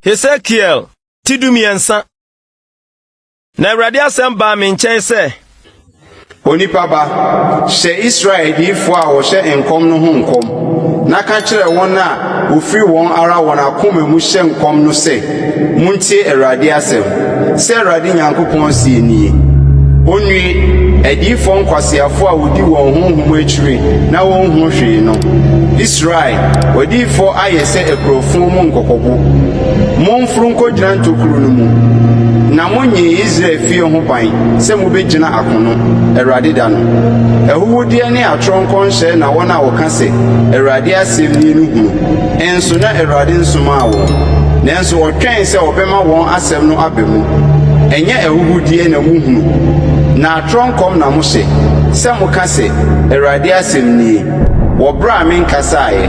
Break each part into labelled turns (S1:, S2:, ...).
S1: Hesekiel ti 13. Na Awurade asɛm baa me nkyɛn sɛ.
S2: Onipa ba, hyɛ Israel adiyifoɔ a wɔhyɛ nkɔm no ho nkɔm, na ka kyerɛ wɔn a wɔfiri wɔn ara wɔn akoma mu hyɛ nkɔm no sɛ, 'Montie Awurade asɛm. Sɛ Awurade Nyankopɔn seɛ nie, Onnue, adiyifoɔ nkwaseafoɔ a wɔdi wɔn honhom akyire na wɔnhunu hwee no! Israel, w'adiyifoɔ ayɛ sɛ akurofo mu nkɔkɔbo. Momforo nkɔgyina ntokuro no mu, na monyee Israel fie ho ban sɛ mobɛgyina akono, Awurade da no. Ahuhudeɛ ne atorɔ nkɔnhyɛ na wɔn a wɔka sɛ, Awurade asɛm nie no hunu, nso na Awurade nsomaa wɔn, nanso wɔtwɛn sɛ ɔbɛma wɔn asɛm no aba mu. Ɛnyɛ ahuhudeɛ na mohunu, na atorɔ nkɔm na mohyɛ, sɛ moka sɛ, Awurade asɛm nie, wɔ berɛ a menkasaeɛ.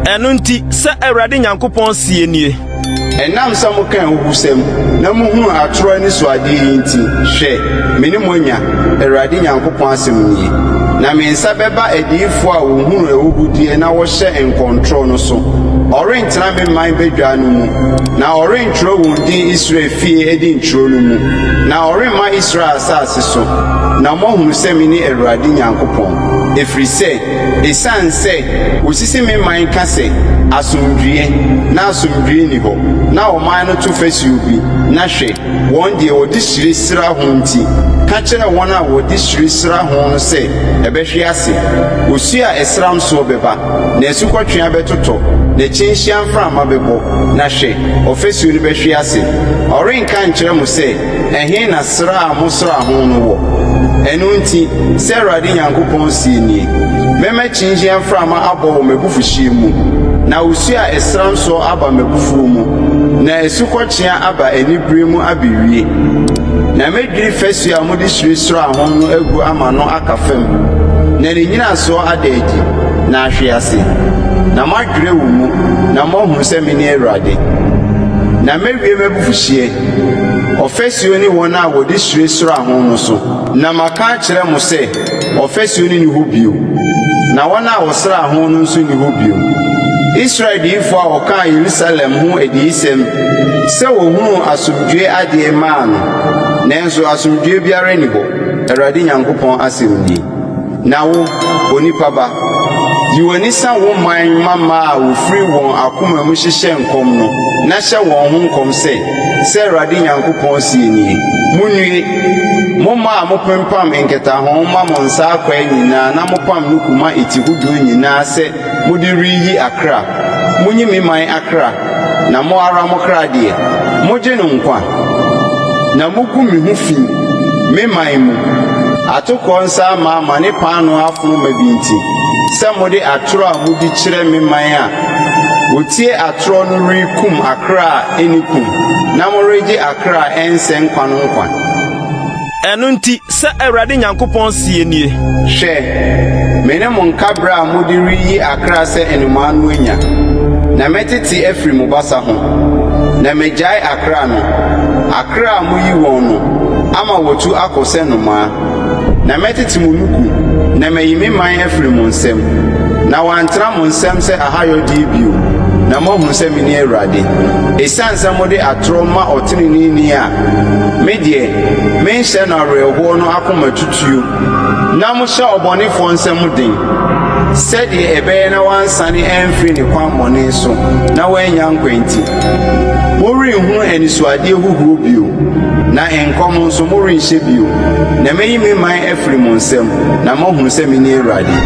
S1: Ɛno nti, sɛ Awurade Nyankopɔn seɛ nie.
S2: Ɛnam sɛ moka ahuhusɛm na muhunu atorɔ anisoadeɛ yi nti, hwɛ, me ne mo anya, Awurade Nyankopɔn asɛm nie. Na me nsa bɛba adiyifoɔ a wɔhunu ahuhudeɛ na wɔhyɛ nkɔntorɔ no so. Ɔrentena me man badwa no mu, na ɔrentwerɛ wɔn din Israel fie edintwerɛ no mu, na ɔremma Israel asase so, na moahunu sɛ mene Awurade Nyankopɔn, ɛfiri sɛ Esiane sɛ wosisi me man ka sɛ, 'Asomdwoe, na asomdwoe nni hɔ, na ɔman no to fasuo bi, na hwɛ, wɔn deɛ, wɔde hyire sra ho nti, ka kyerɛ wɔn a wɔde hyire sra ho no sɛ ɛbɛhwe ase. Osuo a ɛsram soɔ bɛba, na asukɔtweaa bɛtotɔ, na kyinhyia mframa bɛbɔ, na hwɛ, ɔfasuo no bɛhwe ase. Ɔrenka nkyerɛ mo sɛ, Ɛhe na sra a mosraa ho no wɔ? Ɛno nti, sɛ Awurade Nyankopɔn seɛ nie, Mɛma kyinhyia mframa abɔ wɔ m'abufuhyeɛ mu, na osuo a ɛsram soɔ aba m'abufuo mu, na asukɔtweaa aba anibereɛ mu abɛwie. Na mɛdwiri fasuo a mode hyire sraa ho no agu ama no aka fam, na ne nnyinasoɔ ada adi, na ahwe ase, na moadwerɛ wɔ mu, na moahunu sɛ mene Awurade. Na mɛwie m'abufuhyeɛ. Ɔfasuo ne wɔn a wɔde hyire sra ho no so. Na maka akyerɛ mo sɛ, ɔfasuo no nni hɔ bio, na wɔn a wɔsraa ho no nso nni hɔ bio. Israel diyifoɔ a ɔkaa Yerusalem ho adiyisɛm sɛ wɔhunuu asomdwoeɛ adeɛ maa no, nanso asomdwoeɛ biara nni hɔ, Awurade Nyankopɔn asɛm nie. Na wo, onipa ba, yi w'ani sa wo man mmammaa a wɔfiri wɔn akoma mu hyehyɛ nkɔm no, na hyɛ wɔn ho nkɔm sɛ, 'Sɛ Awurade Nyankopɔn seɛ nie, Monnue, mo mmaa a mopempam nkɛtaho ma mo nsa akwaa nyinaa na mopam nuku ma eti hodoɔ nyinaa sɛ mode reyi akra! Monyi me man akra, na mo ara mo kra deɛ, mogye no nkwa? Na mugu me ho fi, me man mu, atokoɔ nsa amaama ne paanoo afono ma bi nti, sɛ mode atorɔ a mudi kyerɛ me man a wɔtie atorɔ no rekum akra a ɛnni kum, na moregye akra a ɛnsɛ nkwa no nkwa.
S1: Ɛno nti, sɛ Awurade Nyankopɔn seɛ nie.
S2: Hwɛ, me ne mo nkaberɛ a mode reyi akra sɛ nnomaa no anya, na mɛtete afiri mo basa ho, na magyae akra no, akra a moyi wɔn no, ama wɔatu akɔ sɛ nnomaa. Na mɛtete mo nuku, na mayi me man afiri mo nsam, na wɔantena mo nsam sɛ ahayɔdeɛ bio, na moahunu sɛ mene Awurade. Esiane sɛ mode atorɔ ma ɔteneneeni a me deɛ, menhyɛ no awerɛhoɔ no akoma tutuo, na mohyɛ ɔbɔnefoɔ nsam den, sɛdeɛ ɛbɛyɛ na wansane amfiri ne kwammɔne so na wannya nkwa nti, morenhunu anisoadeɛ huhuo bio, na nkɔm nso morenhyɛ bio, na mɛyi me man afiri mo nsam, na moahunu sɛ mene Awurade.